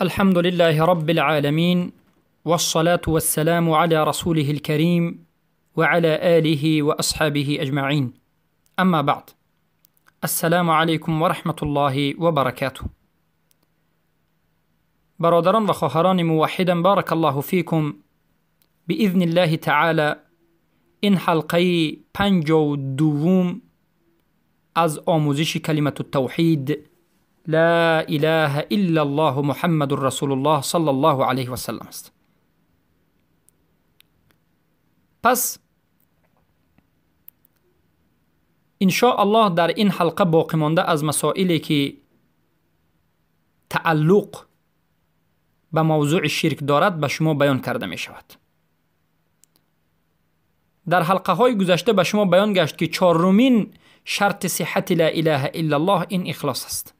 الحمد لله رب العالمين، والصلاة والسلام على رسوله الكريم وعلى آله وأصحابه أجمعين. أما بعد، السلام علیکم و رحمة الله و برکاته. برادران و خواهران موحدم، بارک الله فیکم. بإذن الله تعالی این حلقه 52 از آموزش کلمة التوحید لا اله الا الله محمد رسول الله صلی الله علیه و سلم است. پس ان شاء الله در این حلقه باقی مانده از مسائلی که تعلق به موضوع شرک دارد به شما بیان کرده می شود. در حلقه های گذشته به شما بیان گشت که چهارمین شرط صحت لا اله الا الله این اخلاص است.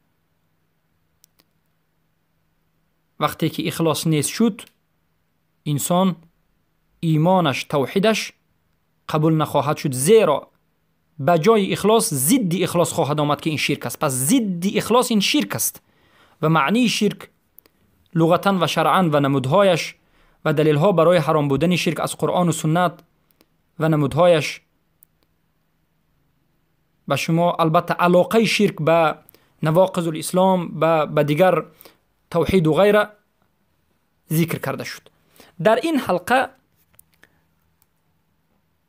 وقتی که اخلاص نیست شد، انسان ایمانش، توحیدش قبول نخواهد شد، زیرا به جای اخلاص ضد اخلاص خواهد آمد که این شرک است. پس ضد اخلاص این شرک است و معنی شرک لغتا و شرعا و نمودهایش و دلیلها برای حرام بودن شرک از قرآن و سنت و نمودهایش به شما، البته علاقه شرک به نواقض الاسلام، به دیگر توحید و غیره ذکر کرده شد. در این حلقه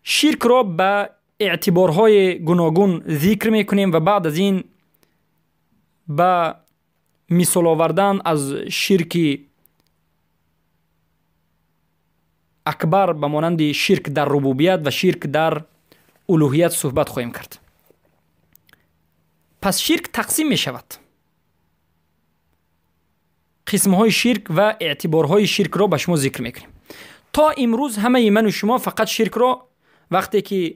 شرک را به اعتبارهای گوناگون ذکر میکنیم و بعد از این به مثال آوردن از شرک اکبر به مانند شرک در ربوبیت و شرک در الوهیت صحبت خواهیم کرد. پس شرک تقسیم می شود. قسم های شرک و اعتبارهای شرک را به شما ذکر میکنیم. تا امروز همه من و شما فقط شرک را وقتی که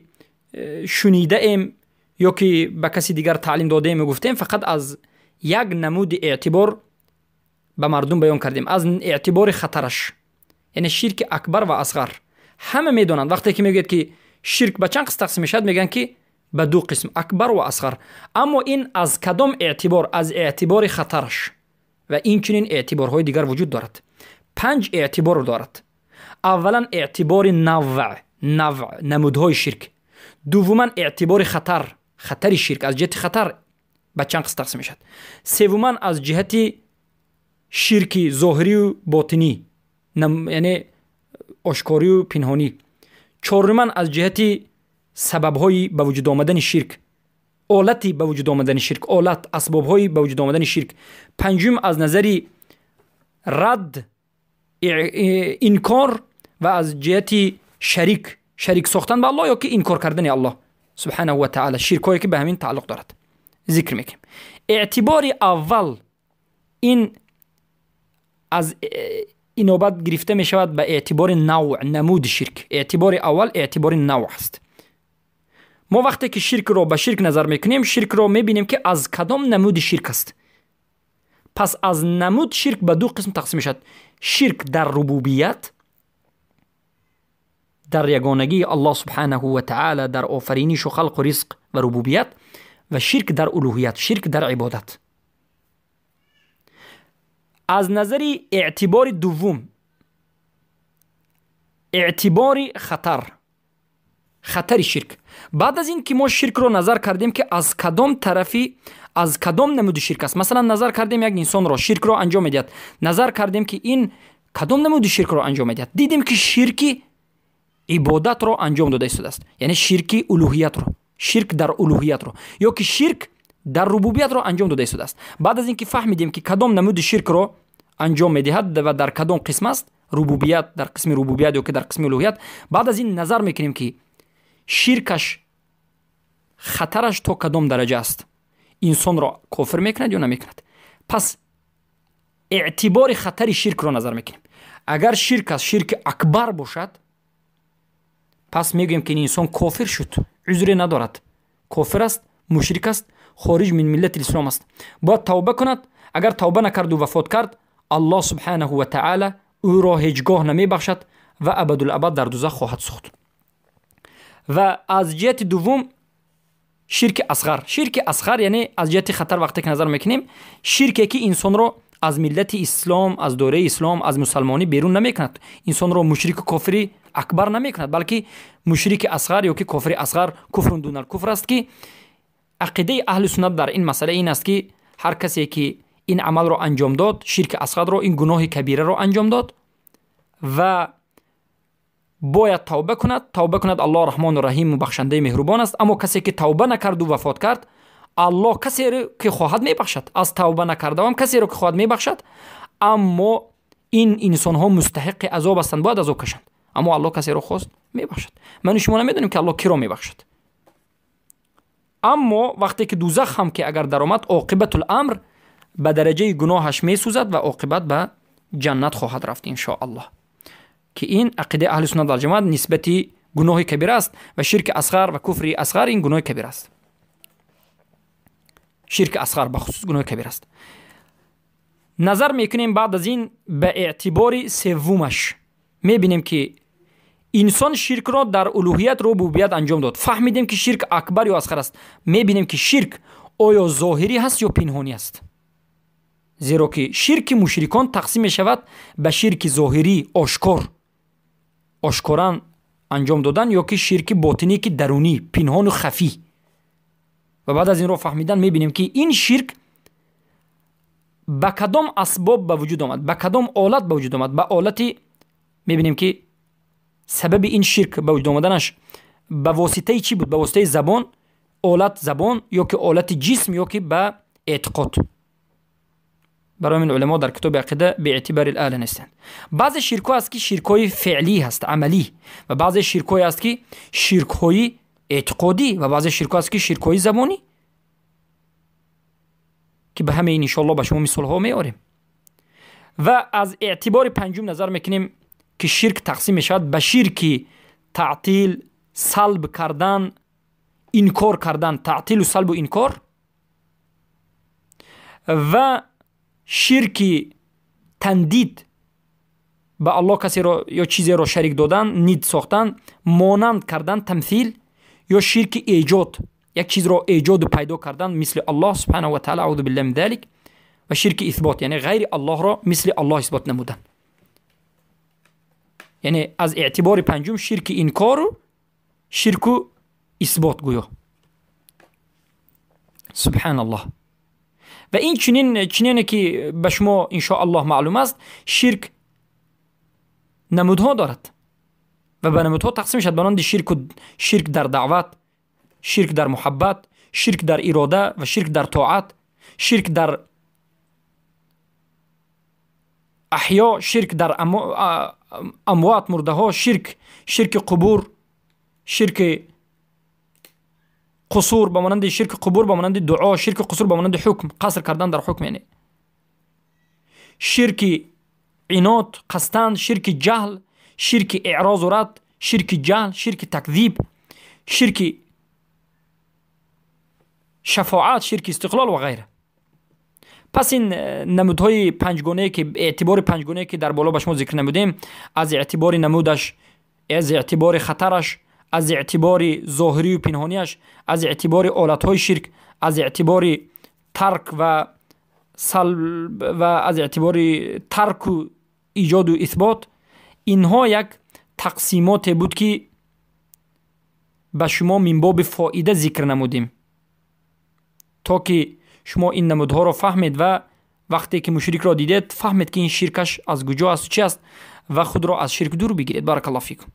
شنیده ایم یا که به کسی دیگر تعلیم داده ایم و گفتیم، فقط از یک نمود اعتبار به مردم بیان کردیم، از اعتبار خطرش، یعنی شرک اکبر و اصغر. همه میدونند وقتی که میگید که شرک به چند قسم تقسیم میشد، میگن که به دو قسم، اکبر و اصغر. اما این از کدام اعتبار؟ از اعتبار خطرش. و این چنین اعتبارهای دیگر وجود دارد. 5 اعتبار دارد. اولا اعتبار نوع نمودهای شرک. دوما اعتبار خطر، خطر شرک از جهت خطر به چند قسم تقسیم میشد. سوما از جهت شرک ظاهری و باطنی، یعنی آشکاری و پنهانی. چهارما از جهت سببهای به وجود آمدن شرک، آلتی به وجود آمدن شرک، آلت، اسبابهای به وجود آمدن شرک. پنجم از نظر رد، انکار و از جهت شریک، شریک ساختن به الله یا که انکار کردن الله سبحانه و تعالی، شرکایی که به همین تعلق دارد ذکر میکنیم. اعتبار اول این از اینوبت گرفته می شود به اعتبار نوع، نمود شرک. اعتبار اول اعتبار نوع است. ما وقتی که شرک را به شرک نظر میکنیم، شرک را میبینیم که از کدام نمود شرک است. پس از نمود شرک به دو قسم تقسیم میشد: شرک در ربوبیت، در یگانگی الله سبحانه و تعالی، در آفرینش و خلق و رزق و ربوبیت، و شرک در الوهیت، شرک در عبادت. از نظر اعتبار دوم، اعتبار خطر، خطر شرک. بعد از این که ما شرک رو نظر کردیم که از کدام طرفی، از کدام نمود شرک است. مثلا نظر کردیم یک انسان را شرک رو انجام میدهد، نظر کردیم که این کدام نمود شرک رو انجام میدهد، دیدیم که شرک عبادت رو انجام داده است، یعنی شرک الوهیت رو، شرک در الوهیت رو، یا که شرک در ربوبیت رو انجام داده است. بعد از اینکه فهمیدیم که کدام نمود شرک رو انجام میدهد و در کدام قسم است، ربوبیت، در قسم ربوبیت یا که در قسم الوهیت، بعد از این نظر میکنیم که شرکش، خطرش تا کدام درجه است، انسان را کافر میکند یا نمیکند. پس اعتبار خطر شرک را نظر میکنیم. اگر شرک از شرک اکبر باشد، پس میگوییم که این انسان کافر شد، عذری ندارد، کافر است، مشرک است، خارج من ملت اسلام است، باید توبه کند. اگر توبه نکرد و وفات کرد، الله سبحانه و تعالی او را هیچگاه نمیبخشد و ابدالابد در دوزخ خواهد سوخت. و از جهت دوم شرک اصغر. شرک اصغر یعنی از جهت خطر وقتی که نظر میکنیم، شرکی که انسان رو аз миллати ислом, аз доираи ислом, аз мусалмонӣ берун намекунад, инсонро мушрику кофири акбар намекунад, балки мушрики асғар ё ки кофири асғар, куфрун дунал куфр аст, ки ақидаи аҳли суннат дар ин масъала ин аст, ки ҳар касе ки ин амалро анҷом дод, ширки асғарро, ин гуноҳи кабираро анҷом дод ва бояд тавба кунад, тавба кунад. Аллоҳ раҳмону раҳиму бахшандаи меҳрубон аст. Аммо касе ки тавба накарду вафот кард, Аллоҳ касеро ки хоҳад мебахшад, аз тавба накардаам касеро ки хоҳад мебахшад. Аммо ин инсонҳо мустаҳиқи азоб ҳастанд, бояд азоб кашанд. Аммо Аллоҳ касеро хост мебахшад. Ману шумо намедонем, ки Аллоҳ киро мебахшад. Аммо вақте ки дузах ҳам ки агар даромад, оқибатул амр ба дараҷаи гуноҳаш месӯзад ва оқибат ба ҷаннат хоҳад рафт, иншоаллоҳ. Ки ин ақидаи аҳли суннат валҷамоат нисбати гуноҳи кабира аст ва ширки асғар ва куфри асғар ин гуноҳи кабира аст. Ширки асғар бахусус гуноҳи кабир аст. Назар мекунем баъд аз ин ба эътибори севумаш, мебинем, ки инсон ширкро дар улуҳият, рубубият анҷом дод. Фаҳмидем, ки ширк акбар ё асғар аст. Мебинем, ки ширк оё зоҳирӣ ҳаст ё пинҳонӣ аст, зеро ки ширки мушрикон тақсим мешавад ба ширки зоҳирӣ, ошкор, ошкоран анҷом додан, ё ки ширки ботинӣ, ки дарунӣ, пинҳону хафӣ. Ва баъд аз инро фаҳмидан мебинем, ки ин ширк ба кадом асбоб ба вуҷуд омад, ба кадом олат ба вуҷуд омад. Ба олати мебинем, ки сабаби ин ширк ба вуҷуд омаданаш ба воситаи чӣ буд? Ба воситаи забон, олат забон, ё ки олати ҷисм, ё ки ба эътиқод. Барои ҳамин уламо дар китоби ақида беэътибари л-ола нестанд. Баъзе ширкҳо аст, ки ширкҳои феълӣ ҳаст, амалӣ, ва баъзе ширкҳое аст, ки ширкҳои эътиқодӣ, ва баъзе ширкҳо аст, ки ширкҳои забонӣ, ки ба ҳамаи ин иншоалло ба шумо мисолҳо меорем. Ва аз эътибори панҷум назар мекунем, ки ширк тақсим мешавад ба ширки таътил, салб кардан, инкор кардан, таътилу салбу инкор, ва ширки тандид, ба Аллоҳ касеро ё чизеро шарик додан, нид сохтан, монанд кардан, тамсил, ё ширки эҷод, як чизро эҷоду пайдо кардан мисли Аллоҳ субҳанаҳу ва таала, аузу биллаҳи мин залик, ва ширки исбот, яъне ғайри Аллоҳро мисли Аллоҳ исбот намудан. Яъне аз эътибори панҷум ширки инкору ширку исбот гӯё. Субҳаналлоҳ. Ва ин чунин, чунине ки ба шумо иншоаллоҳ маълум аст, ширк намудҳо дорад ва ба намудҳо тақсим мешавад, ба монанди ширк дар даъват, ширк дар муҳаббат, ширк дар ирода ва ширк дар тоат, ширк дар аҳё, ширк дар амвот, мурдаҳо, ширки қубур, ширки қусур ба монанди ширки қубур ба монанди дуо, ширки қусур ба монанди ҳукм, қаср кардан дар ҳукм, яъне ширки инод, қастан, ширки ҷаҳл, ширки эърозу рад, ширки ҷаҳл, ширки такзиб, ширки шафоат, ширки истиқлол ва ғайра. Пас ин намудҳои панҷгонае, ки эътибори панҷгонае, ки дар боло ба шумо зикр намудем, аз эътибори намудаш, аз эътибори хатараш, аз эътибори зоҳирию пинҳонияш, аз эътибори олатҳои ширк, аз эътибори тарк ва аз эътибори тарку иҷоду исбот, инҳо як тақсимоте буд, ки ба шумо мин боби фоида зикр намудем, то ки шумо ин намудҳоро фаҳмед ва вақте ки мушрикро дидед, фаҳмед, ки ин ширкаш аз куҷо асту чи аст ва худро аз ширк дур бигиред. Баракаллоҳу фикум.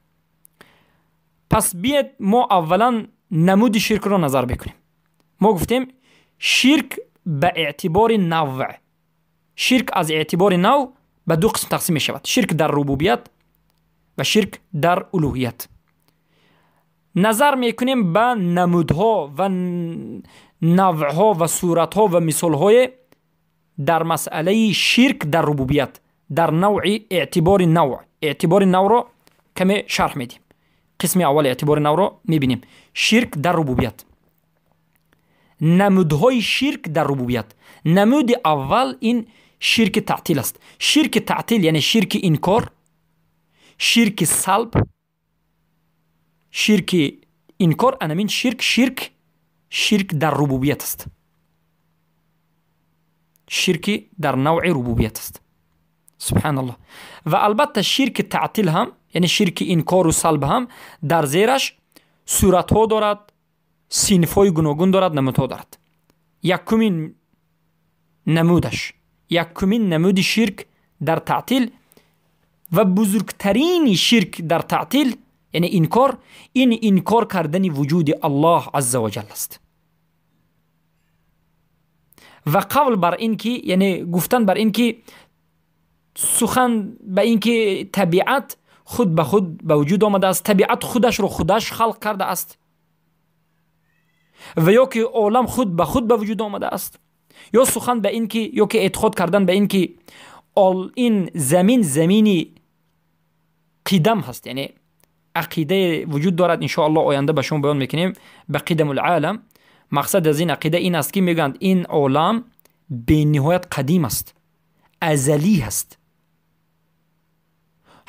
Пас биед мо аввалан намуди ширкро назар бикунем. Мо гуфтем, ширк ба эътибори навъ, ширк аз эътибори нав ба ду қисм тақсим мешавад: ширк дар рубубият ва ширк дар улуҳият. Назар мекунем ба намудҳо ва навъҳо ва суратҳо ва мисолҳое дар масъалаи ширк дар рубубият, дар навъи эътибори навъ. Эътибори навъро каме шарҳ медиҳем. Қисми аввали эътибори навъро мебинем: ширк дар рубубият, намудҳои ширк дар рубубият. Намуди аввал ин ширки таътил аст. Ширки таътил, яъне ширки инкор, ширки салб, ширки инкор, анамин ширк дар рубубият аст. Ширки дар навъи рубубият аст. Субҳаналлоҳ. Ва албатта ширки таътил ҳам, яъне ширки инкору салб ҳам дар зераш суратҳо дорад, синфҳои гуногун дорад, намудҳо дорад. Якумин намудаш, якумин намуди ширк дар таътил ва бузургтарини ширк дар таътил, яъне инкор, ин инкор кардани вуҷуди Аллоҳ азза ва ҷалл аст. Ва қавл бар ин ки, яъне гуфтан бар ин ки, сухан ба ин ки табиат худ ба худ ба вуҷуд омадааст, табиат худашро худаш халқ кардааст ва ё ки олам худ ба худ ба вуҷуд омадааст, ё сухан ба ин ки, ё ки эътиқод кардан ба ин ки ин замин замини қидам ҳаст, яъне ақидае вуҷуд дорад, иншоаллоҳ оянда ба шумо баён мекунем, ба қидамул-олам. Мақсад аз ин ақида ин аст ки мегӯянд ин олам бениҳоят қадим аст, азалӣ ҳаст.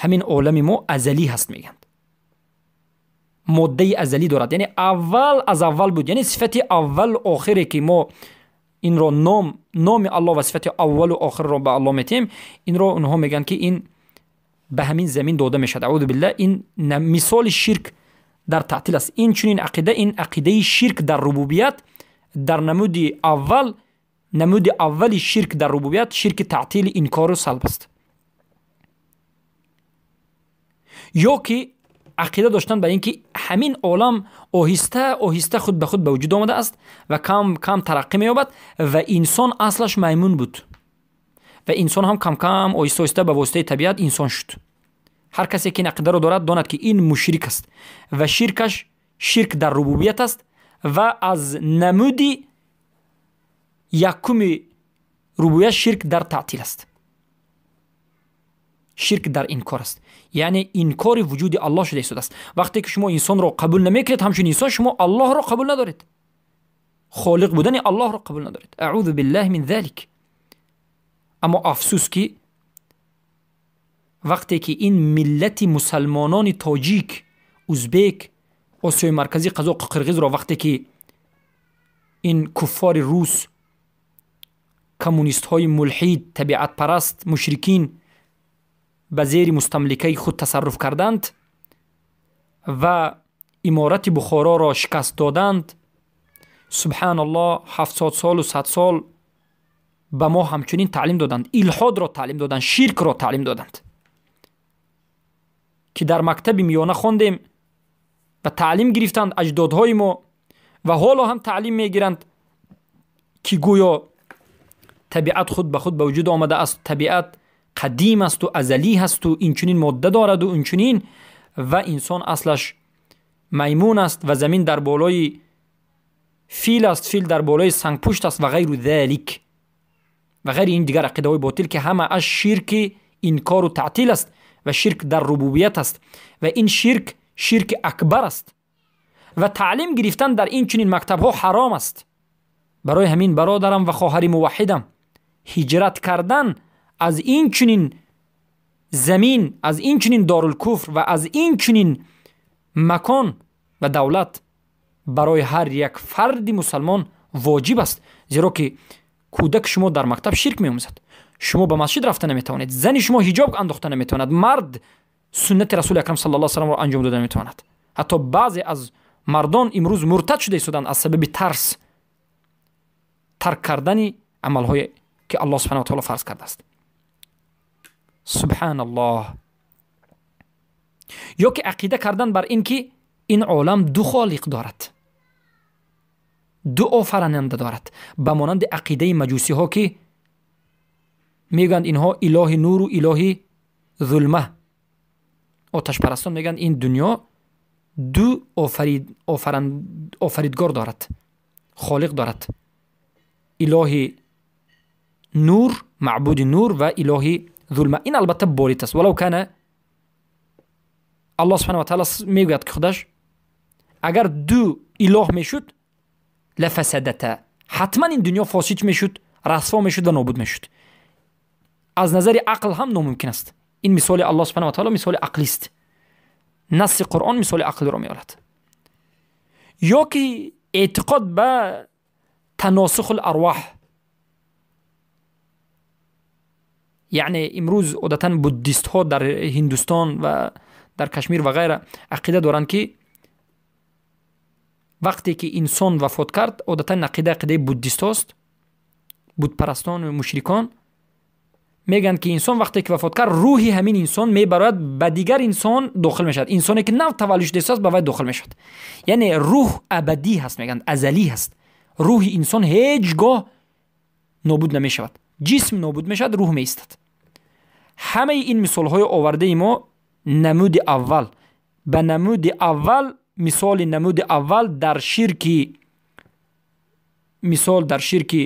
Ҳамин олами мо азалӣ ҳаст мегӯянд, моддаи азалӣ дорад, яъне аввал аз аввал буд, яъне сифати аввал охире ки мо инро номи Аллоҳ ва сифати аввалу охирро ба Аллоҳ метиҳем, инро онҳо мегӯянд ки ин ба ҳамин замин дода мешавад. Аъузу биллаҳ. Ин мисоли ширк дар таътил аст. Ин чунин ақида, ин ақидаи ширк дар рубубият дар намуди аввал, намуди аввали ширк дар рубубият ширки таътили инкору салб аст. Ё ки ақида доштан ба ин ки ҳамин олам оҳиста оҳиста худ ба худ ба вуҷуд омадааст ва кам кам тараққӣ меёбад ва инсон аслаш маймун буд ва инсон ҳам кам кам оҳиста оҳиста ба воситаи табиат инсон шуд. Ҳар касе ки ин ақидаро дорад, донад ки ин мушрик аст ва ширкаш ширк дар рубубият аст ва аз намуди якуми рубубият ширк дар таътил аст, ширк дар инкор аст, яъне инкори вуҷуди Аллоҳ шуда истодааст. Вақте ки шумо инсонро қабул намекунед ҳамчун инсон, шумо Аллоҳро қабул надоред, холиқ будани Аллоҳро қабул надоред. Аъузу биллаҳи мин залик. Аммо афсӯс ки вақте ки ин миллати мусалмонони тоҷик, узбек, Осиёи Марказӣ, қазоқ, қирғизро вақте ки ин куффори рус, коммунистҳои мулҳид, табиатпараст, мушрикин ба зери мустамликаи худ тасарруф карданд ва иморати Бухороро шикаст доданд, субҳаналлоҳ, 700 солу 100 сол ба мо ҳамчунин таълим доданд, илҳодро таълим доданд, ширкро таълим доданд ки дар мактаби миёна хондем ва таълим гирифтанд аҷдодҳои мо ва ҳоло ҳам таълим мегиранд ки гӯё табиат худ ба худ ба вуҷуд омадааст, табиат қадим асту азалӣ ҳасту инчунин модда дораду инчунин, ва инсон аслаш маймун аст ва замин дар болои фил аст, фил дар болои сангпушт аст ва ғайру залик ва ғайри ин дигар ақидаҳои ботил ки ҳамааш ширки инкору таътил аст ва ширк дар рубубият аст ва ин ширк ширки акбар аст ва таълим гирифтан дар ин чунин мактабҳо ҳаром аст. Барои ҳамин бародарам ва хоҳари муваҳҳидам, ҳиҷрат кардан аз ин чунин замин, аз ин чунин дорулкуфр ва аз ин чунин макон ва давлат барои ҳар як фарди мусалмон воҷиб аст, зеро ки кӯдак шумо дар мактаб ширк меомӯзад, шумо ба масҷид рафта наметавонед, зани шумо ҳиҷоб андохта наметавонад, мард суннати Расули акрам саллаллоҳу алайҳи васалламро анҷом дода наметавонад. Ҳатто баъзе аз мардон имрӯз муртад шуда истоданд аз сабаби тарс, тарк кардани амалҳое ки Аллоҳ субҳанаҳу ва таъоло фарз кардааст. Субҳаналлоҳ. Ё ки ақида кардан бар ин ки ин олам ду холиқ дорад, ду офарананда дорад, ба монанди ақидаи маҷусиҳо ки мегӯянд инҳо илоҳи нуру илоҳи зулма. Оташпарастон мегӯянд ин дунё ду офаридгор дорад, холиқ дорад, илоҳи нур, маъбуди нур ва илоҳи зулма. Ин албатта борит аст. Валав кана Аллоҳ субҳанаҳу ва таъоло мегӯяд ки худаш агар ду илоҳ мешуд, лафасадата, ҳатман ин дунё фосид мешуд, расво мешуд ва нобуд мешуд. Аз назари ақл ҳам номумкин аст. Ин мисоли Аллоҳ субҳанаҳу ва таъоло мисоли ақлист. Насси Қуръон мисоли ақлиро меорад. Ё ки эътиқод ба таносухул арвоҳ, Яъне имрӯз одатан буддистҳо дар Ҳиндустон ва дар Кашмир ва ғайра ақида доранд, ки вақте ки инсон вафот кард, одатан ақида ақидаи буддистҳост, будпарастону мушрикон мегӯянд, ки инсон вақте ки вафот кард, рӯҳи ҳамин инсон мебарояд, ба дигар инсон дохил мешавад. Инсоне ки нав таваллуд шудааст, ба вай дохил мешавад. Яъне рӯҳ абадӣ ҳаст, мегӯянд, азалӣ ҳаст. Рӯҳи инсон ҳеҷ гоҳ нобуд намешавад. Ҷисм нобуд мешавад, рӯҳ меистад. Ҳамаи ин мисолҳои овардаи мо намуди аввал ба намуди аввал, мисоли намуди аввал дар ширки, мисол дар ширки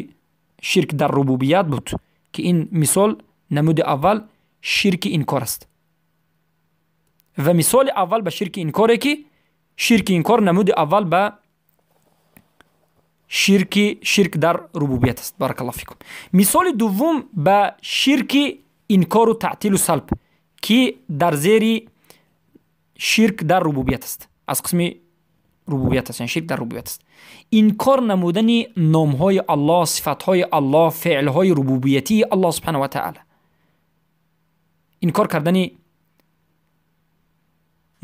ширк дар рубубият буд, ки ин мисол намуди аввал ширки инкор аст. Ва мисоли аввал ба ширки инкоре, ки ширки инкор намуди аввал ба ширки ширк дар рубубият аст. Баракаллоҳу фикум. Мисоли дуввум ба ширки инкору таътилу салб, ки дар зери ширк дар рубубият аст, аз қисми рубубият аст, яъне ширк дар рубубият аст. Инкор намудани номҳои Аллоҳ, сифатҳои Аллоҳ, феълҳои рубубиятии Аллоҳ субҳанаҳу ва таъала. Инкор кардани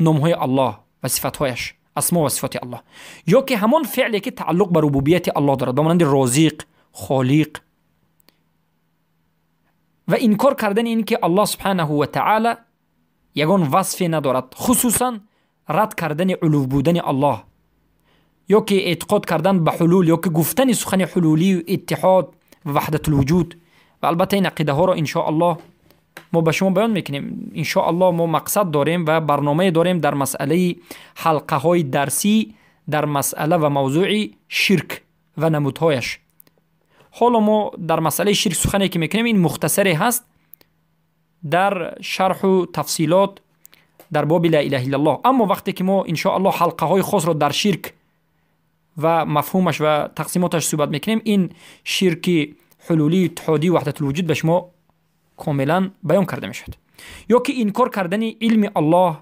номҳои Аллоҳ ва сифатҳояш, асмо ва сифоти Аллоҳ, ё ки ҳамон феъле ки тааллуқ ба рубубияти Аллоҳ дорад, ба монанди розиқ, холиқ, ва инкор кардани ин ки Аллоҳ субҳанаҳу ва таъала ягон васфе надорад, хусусан рад кардани улув будани Аллоҳ, ё ки эътиқод кардан ба ҳулул, ё ки гуфтани сухани ҳулулию иттиҳод ва ваҳдатулвуҷуд. Ва албатта ин ақидаҳоро иншоаллоҳ мо ба шумо баён мекунем. Иншоаллоҳ мо мақсад дорем ва барномае дорем дар масъалаи ҳалқаҳои дарсӣ дар масъала ва мавзӯи ширк ва намудҳояш. Ҳоло мо дар масъалаи ширк сухане ки мекунем, ин мухтасаре ҳаст дар шарҳу тафсилот дар боби ла илаҳа иллаллоҳ. Аммо вақте ки мо иншоаллоҳ ҳалқаҳои хосро дар ширк ва мафҳумаш ва тақсимоташ суҳбат мекунем, ин ширки ҳулулӣ, иттиҳодӣ, ваҳдатулвуҷуд ба шумо комилан баён карда мешавад. Ё ки инкор кардани илми Аллоҳ,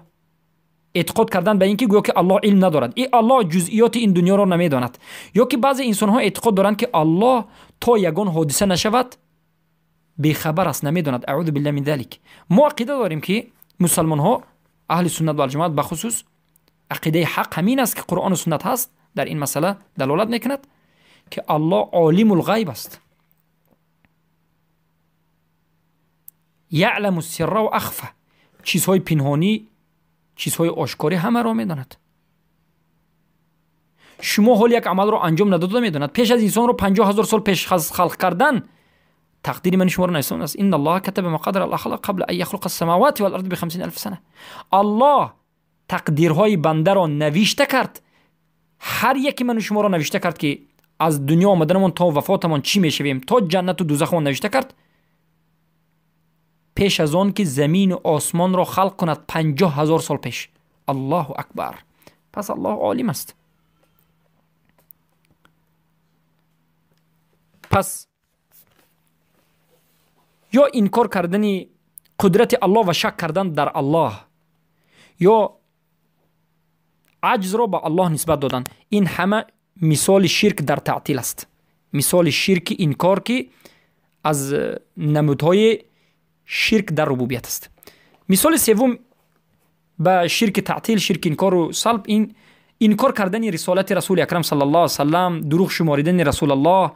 эътиқод кардан ба ин ки гӯё ки Аллоҳ илм надорад, и Аллоҳ ҷузъиёти ин дунёро намедонад. Ё ки баъзе инсонҳо эътиқод доранд, ки Аллоҳ то ягон ҳодиса нашавад бехабар аст, намедонад. Аъузу биллаҳи мин залик. Мо ақида дорем, ки мусалмонҳо аҳли суннат валҷамоат бахусус ақидаи ҳақ ҳамин аст, ки Қуръону суннат ҳаст дар ин масъала далолат мекунад, ки Аллоҳ олимул ғайб аст, яъламу сирра ва ахфа, чизҳои пинҳонӣ, чизҳои ошкорӣ ҳамаро медонад. Шумо ҳол як амалро анҷом надода медонад. Пеш аз инсонро 50 000 сол пеш аз халқ кардан тақдири мани шуморо навиштан аст. Инна Аллоҳа катаба мақадира ал-ахлоқ қабла ан яхлуқа ас-самавати вал-ард би 50 000 сана. Аллоҳ тақдирҳои бандаро навишта кард, ҳар яке ману шуморо навишта кард, ки аз дунё омаданамон то вафотамон чӣ мешавем, то ҷаннату дузахамон навишта кард, пеш аз он ки замину осмонро халқ кунад, 50 000 сол пеш. Аллоҳу акбар! Пас Аллоҳ олим аст. Пас ё инкор кардани қудрати Аллоҳ ва шак кардан дар Аллоҳ, ё аҷзро ба Аллоҳ нисбат додан, ин ҳама мисоли ширк дар таътил аст, мисоли ширки инкор, ки аз намудҳои ширк дар рубубият аст. Мисоли севум ба ширки таътил, ширки инкору салб, ин инкор кардани рисолати Расули акрам саллаллоҳу алайҳи васаллам, дурӯғ шуморидани Расулаллоҳ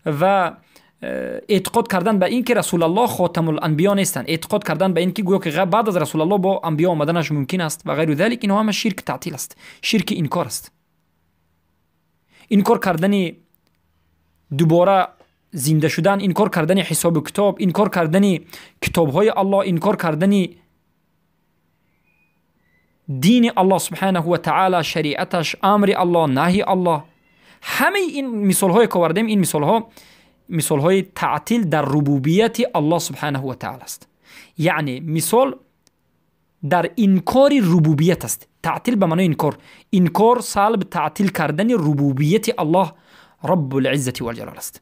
ва эътиқод кардан ба ин ки Расулаллоҳ хотамуланбиё нестанд, эътиқод кардан ба ин ки гӯё ки баъд аз Расулаллоҳ бо анбиё омаданаш мумкин аст ва ғайру залик. Инҳо ҳама ширки таътил аст, ширки инкор аст. Инкор кардани дубора зинда шудан, инкор кардани ҳисобу китоб, инкор кардани китобҳои Аллоҳ, инкор кардани дини Аллоҳ субҳанаҳу ва таъала, шариаташ, амри Аллоҳ, наҳи Аллоҳ. Ҳамаи ин мисолҳое ки овардем, ин мисолҳо мисолҳои таътил дар рубубияти Аллоҳ субҳанаҳу ва таъала аст. Яъне мисол дар инкори рубубият аст. Таътил ба маънои инкор, инкор, салб, таътил кардани рубубияти Аллоҳ раббулиззати валҷалол аст,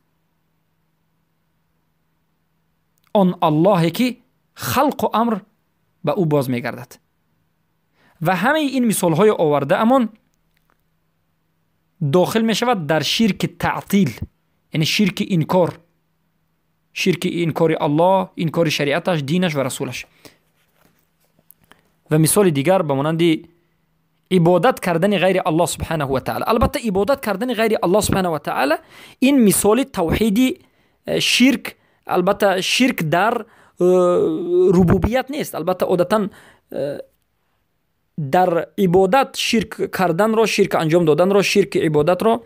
он Аллоҳе ки халқу амр ба ӯ боз мегардад. Ва ҳамаи ин мисолҳои овардаамон дохил мешавад дар ширки таътил, яъне ширки инкор, Ширки инкори Аллоҳ, инкори шариаташ, динаш ва расулаш. Ва мисоли дигар ба монанди ибодат кардани ғайри Аллоҳ субҳанаҳу ва таъала. Албатта, ибодат кардани ғайри Аллоҳ субҳанаҳу ва таъала ин мисоли тавҳиди ширк, албатта, ширк дар рубубият нест. Албатта, одатан дар ибодат ширк карданро, ширк анҷом доданро, ширки ибодатро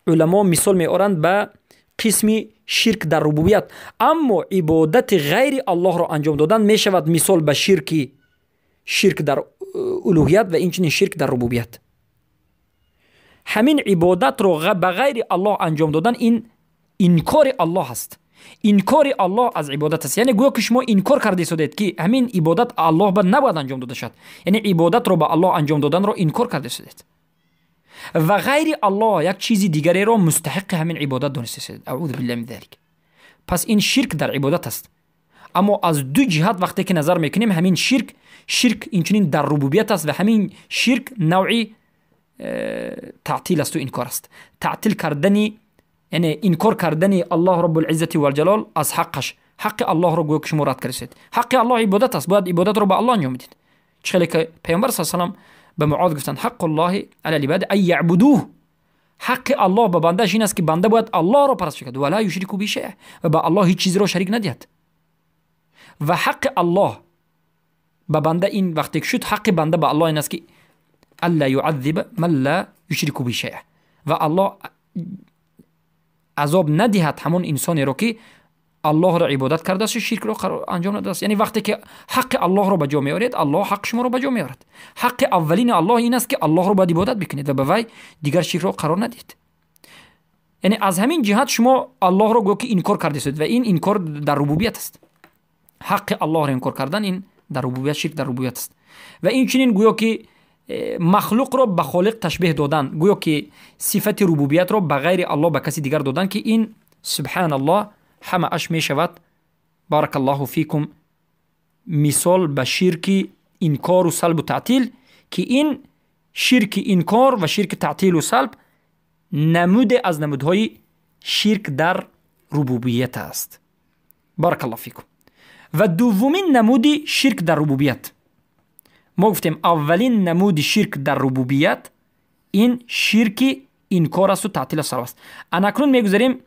уламо мисол меоранд ба қисми ширк дар рубубият. Аммо ибодати ғайри Аллоҳро анҷом додан мешавад мисол ба ширки ширк дар улуҳият ва инчунин ширк дар рубубият. Ҳамин ибодатро ба ғайри Аллоҳ анҷом додан ин инкори Аллоҳ аст. Инкори Аллоҳ аз ибодат аст. Яъне гӯё ки шумо инкор карда истодед, ки ҳамин ибодат Аллоҳ ба набояд анҷом дода шавад. Яъне ибодатро ба Аллоҳ анҷом доданро инкор карда истодед ва ғайри Аллоҳ як чизи дигареро мустаҳиқи ҳамин ибодат дониста истодед. Аъузу биллаҳи мин залик. Пас ин ширк дар ибодат аст. Аммо аз ду ҷиҳат вақте ки назар мекунем, ҳамин ширк, ширк инчунин дар рубубият аст ва ҳамин ширк навъи таътил асту инкор аст. Таътил кардани, яъне инкор кардани Аллоҳ Роббулиззати валҷалол аз ҳаққаш. Ҳаққи Аллоҳро гӯё ки шумо рад кардед. Ҳаққи Аллоҳ ибодат аст, бояд ибодатро ба Аллоҳ анҷом бидед. Чӣ хеле ки Паёмбар саллаллоҳу алайҳи васаллам ба Муоз гуфтанд: ҳаққуллоҳи ала либади ан яъбудуҳ. Ҳаққи Аллоҳ ба бандааш ин аст, ки банда бояд Аллоҳро парастиш кунад, ва ла юшрику биҳи шайъа, ва ба Аллоҳ ҳеҷ чизеро шарик надиҳад. Ва ҳаққи Аллоҳ ба банда ин вақте ки шуд, ҳаққи банда ба Аллоҳ ин аст, ки алла юаззиба ман ла юшрику биҳи шайъа, ва Аллоҳ азоб надиҳад ҳамон инсонеро, ки Аллоҳро ибодат кардааст, ширкро анҷом надодааст. Яъне вақте ки ҳаққи Аллоҳро ба ҷо меоред, Аллоҳ ҳаққи шуморо ба ҷо меорад. Ҳаққи аввалини Аллоҳ ин аст, ки Аллоҳро бояд ибодат бикунед ва ба вай дигар ширкро қарор надиҳед. Яъне аз ҳамин ҷиҳат шумо Аллоҳро гӯё ки инкор кардастед ва ин инкор дар рубубият аст. Ҳаққи Аллоҳро инкор кардан ин дар рубубият, ширк дар рубубият аст. Ва инчунин гӯё ки махлуқро ба холиқ ташбеҳ додан, гӯё ки сифати рубубиятро ба ғайри Аллоҳ ба каси дигар додан, ки ин, субҳаналлоҳ, ҳамааш мешавад, баракаллоҳу фикум, мисол ба ширки инкору салбу таътил, ки ин ширки инкор ва ширки таътилу салб намуде аз намудҳои ширк дар рубубият аст. Баракаллоҳу фикум. Ва дуввумин намуди ширк дар рубубият. Мо гуфтем, аввалин намуди ширк дар рубубият ин ширки инкор асту таътил салб аст. Анакнун мегузарем,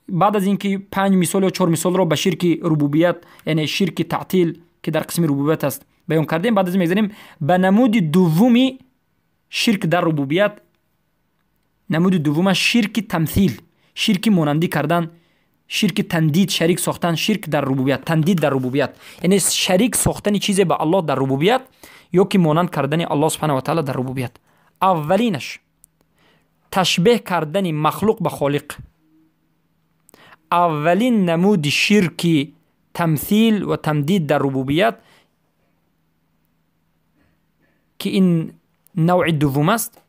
баъд аз ин ки панҷ мисол ё чор мисолро ба ширки рубубият, яъне ширки таътил, ки дар қисми рубубият аст, баён кардем, баъд аз ин мегузарем ба намуди дуввуми ширк дар рубубият. Намуди дуввумаш ширки тамсил, ширки монандӣ кардан, ширки тандид, шарик сохтан, ширк дар рубубият, тандид дар рубубият, яъне шарик сохтани чизе ба Аллоҳ дар рубубият ё ки монанд кардани Аллоҳ субҳана ва таала дар рубубият. Аввалинаш ташбеҳ кардани махлуқ ба холиқ. Аввалин намуди ширки тамсил ва тамдид дар рубубият, ки ин навъи дуввум аст,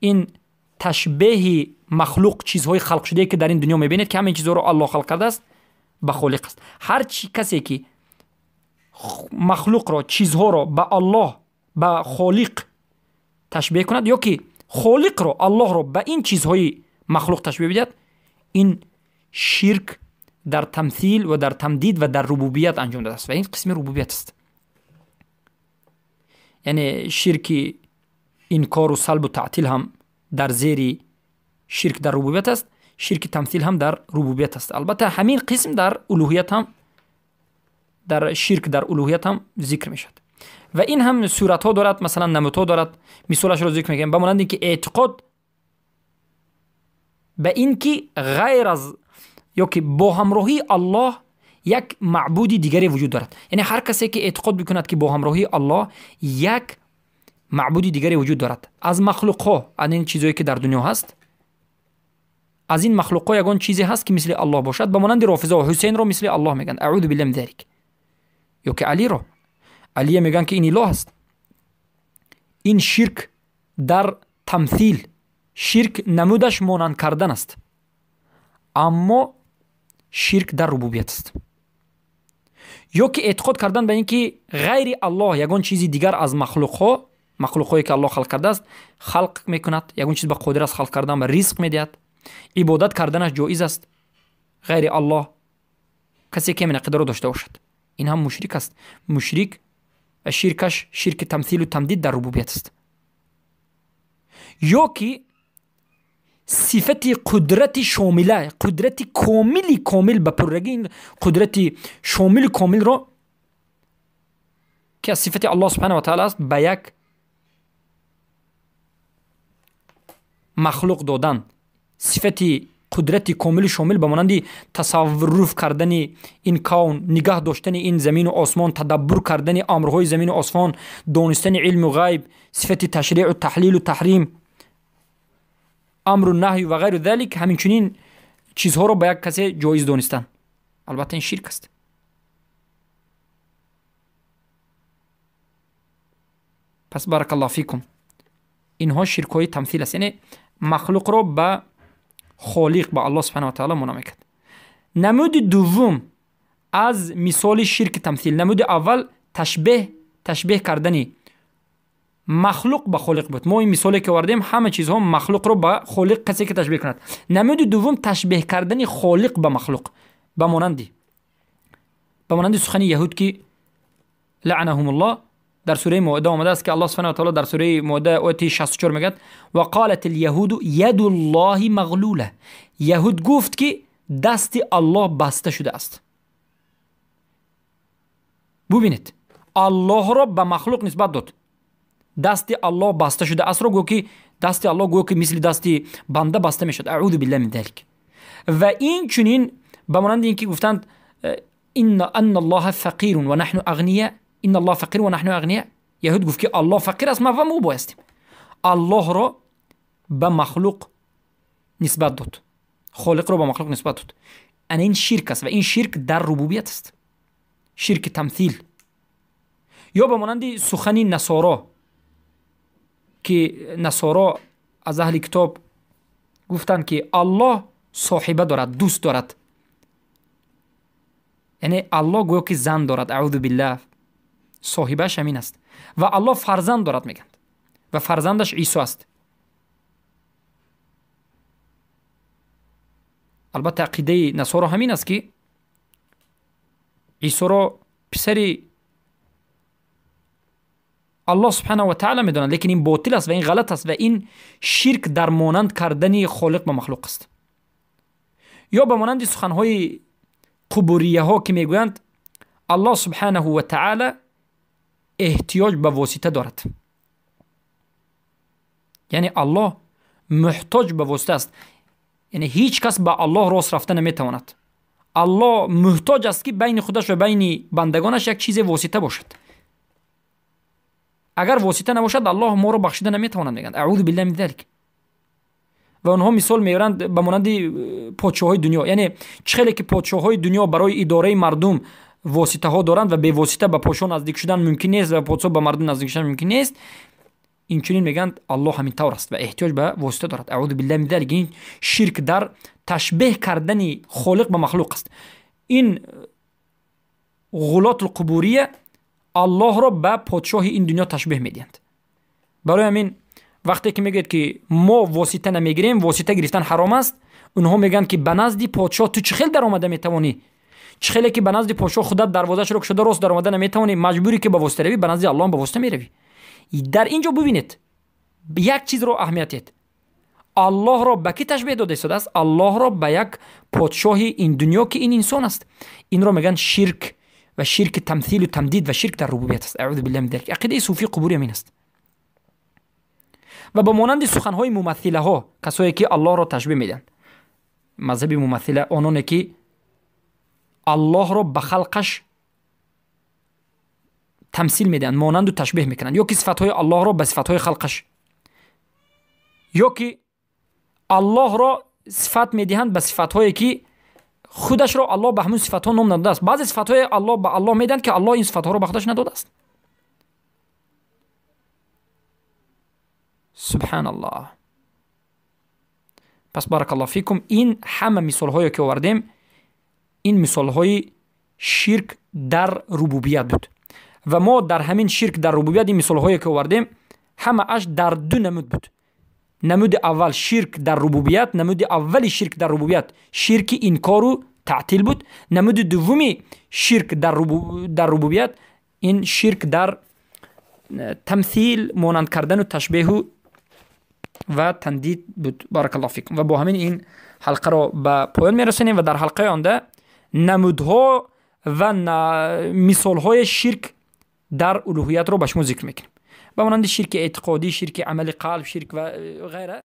ин ташбеҳи махлуқ, чизҳои халқшудае, ки дар ин дунё мебинед, ки ҳамаи чизҳоро Аллоҳ халқ кардааст, ба холиқ аст. Ҳар чи касе ки махлуқро, чизҳоро ба Аллоҳ, ба холиқ ташбеҳ кунад ё ки холиқро, Аллоҳро ба ин чизҳои махлуқ ташбеҳ бидиҳад, ин ширк дар тамсил ва дар тамдид ва дар рубубият анҷом додааст ва ин қисми рубубият аст. Яъне ширки инкору салбу таътил ҳам дар зери ширк дар рубубият аст, ширки тамсил ҳам дар рубубият аст. Албатта, ҳамин қисм дар улуҳият ҳам, дар ширк дар улуҳият ҳам зикр мешавад. Ва ин ҳам суратҳо дорад, масалан, намудҳо дорад. Мисолашро зикр мекунем, ба монанди ин ки эътиқод ба ин ки ғайр аз ё ки бо ҳамроҳии Аллоҳ як маъбуди дигаре вуҷуд дорад. Яъне ҳар касе ки эътиқод бикунад, ки бо ҳамроҳии Аллоҳ як маъбуди дигаре вуҷуд дорад аз махлуқҳо, аз ин чизҳое, ки дар дунё ҳаст, аз ин махлуқҳо ягон чизе ҳаст, ки мисли Аллоҳ бошад, ба монанди рофизаҳо Ҳусейнро мисли Аллоҳ мегӯянд, аъузу биллаҳи мин залик, ё ки Алиро, Алия мегӯянд, ки ин илоҳ аст. Ин ширк дар тамсил, ширк намудаш монанд кардан аст, аммо ширк дар рубубият аст. Ё ки эътиқод кардан ба ин ки ғайри Аллоҳ ягон чизи дигар аз махлуқҳо, махлуқҳое, ки Аллоҳ халқ кардааст, халқ мекунад, ягон чиз ба қодир аст халқ кардан ва ризқ медиҳад, ибодат карданаш ҷоиз аст ғайри Аллоҳ. Касе ки ҳамин ақидаро дошта бошад, ин ҳам мушрик аст. Мушрик ва ширкаш ширки тамсилу тамдид дар рубубият аст. Ё ки сифати қудрати шомила, қудрати комили комил ба пуррагӣ, ин қудрати шомили комилро ки аз сифати Аллоҳ субҳанаҳу ва таъала аст, ба як махлуқ додан. Сифати қудрати комили шомил ба монанди тасарруф кардани ин кавн, нигаҳ доштани ин замину осмон, тадаббур кардани амрҳои замину осмон, донистани илму ғайб, сифати ташриъу таҳлилу таҳрим, амру наҳю ва ғайру залик, ҳаминчунин чизҳоро ба як касе ҷоиз донистан. Албатта ин ширк аст. Пас баракаллоҳу фикум, инҳо ширкҳои тамсил аст, яъне махлуқро ба холиқ, ба Аллоҳ субҳанаҳу ва таъала муна мекард. Намуди дуввум аз мисоли ширки тамсил, намуди аввал ташбеҳ кардани махлуқ ба холиқ буд. Мо ин мисоле ки овардем, ҳама чизҳо махлуқро ба холиқ касе ки ташбеҳ кунад. Намуди дуввум ташбеҳ кардани холиқ ба махлуқ, ба монанди сухани яҳуд ки лаънаҳумуллоҳ дар сураи Моида омадааст ки Аллоҳ субҳанаҳу ва таъала дар сураи Моида ояти 64 мегӯяд: ва қолат аляҳуду ядуллоҳи мағлула. Яҳуд гуфт ки дасти Аллоҳ баста шудааст. Бубинед, Аллоҳро ба махлуқ нисбат дод. Дасти Аллоҳ баста шудааст-ро гӯ ки дасти Аллоҳ гӯ ки мисли дасти банда баста мешавад. Аъузу биллаҳи мин залик. Ва инчунин ба монанди ин ки гуфтанд: инна Аллоҳа фақирун ва наҳну ағния, инна Аллоҳ фақир ва наҳну ағния. Яҳуд гуфт ки Аллоҳ фақир аст, ма ва мо бой ҳастем. Аллоҳро ба махлуқ нисбат дод, холиқро ба махлуқ нисбат дод. Ана ин ширк аст ва ин ширк дар рубубият аст, ширки тамсил. Ё ба монанди сухани насоро ки насоро аз аҳли китоб гуфтанд ки Аллоҳ соҳиба дорад, дӯст дорад, яъне Аллоҳ гӯё ки зан дорад. Аъузу биллаҳ, соҳибаш ҳамин аст. Ва Аллоҳ фарзанд дорад мегӯянд, ва фарзандаш Исо аст. Албатта ақидаи насоро ҳамин аст ки Исоро писари Аллоҳ субҳанаҳу ва таъала медонад, лекин ин ботил аст ва ин ғалат аст ва ин ширк дар монанд кардани холиқ ба махлуқ аст. Ё ба монанди суханҳои қубурияҳо ки мегӯянд Аллоҳ субҳанаҳу ва таъала эҳтиёҷ ба восита дорад, яъне Аллоҳ муҳтоҷ ба восита аст, яъне ҳеҷ кас ба Аллоҳ рост рафта наметавонад. Аллоҳ муҳтоҷ аст ки байни худаш ва байни бандагонаш як чизе восита бошад. Агар восита набошад, Аллоҳ моро бахшида наметавонад, мегӯянд. Аъузу биллаҳи мин залик. Ва онҳо мисол меоранд ба монанди подшоҳои дунё, яъне чӣ хеле ки подшоҳои дунё барои идораи мардум воситаҳо доранд ва бевосита ба подшоҳ наздик шудан мумкин нест ва подшоҳ ба мардум наздик шудан мумкин нест, инчунин мегӯянд Аллоҳ ҳамин тавр аст ва эҳтиёҷ ба восита дорад. Аъузу биллаҳи мин залик. Ин ширк дар ташбеҳ кардани холиқ ба махлуқ аст. Ин ғулотул қубурия Аллоҳро ба подшоҳи ин дунё ташбеҳ медиҳанд. Барои ҳамин вақте ки мегӯяд ки мо восита намегирем, восита гирифтан ҳаром аст, онҳо мегӯянд ки ба назди подшоҳ ту чӣ хел даромада метавонӣ? Чӣ хеле ки ба назди подшоҳ худат дарвозаашро кушода рост даромада наметавонӣ, маҷбурӣ ки ба восита равӣ, ба назди Аллоҳ ба восита меравӣ. Дар ин ҷо бубинед, як чизро аҳамият диҳед. Аллоҳро ба кӣ ташбеҳ дода истодааст? Аллоҳро ба як подшоҳи ин дунё ки ин инсон аст. Инро мегӯянд ширк ва ширки тамсилу тамдид ва ширк дар рубубият аст. Аъузу биллаҳи мин залик. Ақидаи суфии қубурӣ ҳамин аст. Ва ба монанди суханҳои мумассилаҳо, касое ки Аллоҳро ташбеҳ медиҳанд, мазҳаби мумассила ононе ки Аллоҳро ба халқаш тамсил медиҳанд, монанду ташбеҳ мекунанд, ё ки сифатҳои Аллоҳро ба сифатҳои халқаш, ё ки Аллоҳро сифат медиҳанд ба сифатҳое ки худашро Аллоҳ ба ҳамун сифатҳо ном надодааст. Баъзе сифатҳои Аллоҳ ба Аллоҳ медиҳанд ки Аллоҳ ин сифатҳоро ба худаш надодааст. Субҳаналлоҳ. Пас баракаллоҳу фикум, ин ҳама мисолҳое ки овардем, ин мисолҳои ширк дар рубубият буд. Ва мо дар ҳамин ширк дар рубубият ин мисолҳое ки овардем, ҳамааш дар ду намуд буд. Намуди аввал ширк дар рубубият, намуди аввали ширк дар рубубият ширки инкору таътил буд. Намуди дуввуми ширк дар рубубият ин ширк дар тамсил, монанд кардану ташбеҳу ва тандид буд. Баракаллоҳу фикум. Ва бо ҳамин ин ҳалқаро ба поён мерасонем ва дар ҳалқаи оянда намудҳо ва мисолҳои ширк дар улуҳиятро ба шумо зикр мекунем, ба монанди ширки эътиқодӣ, ширки амали қалб, ширк ва ғайра.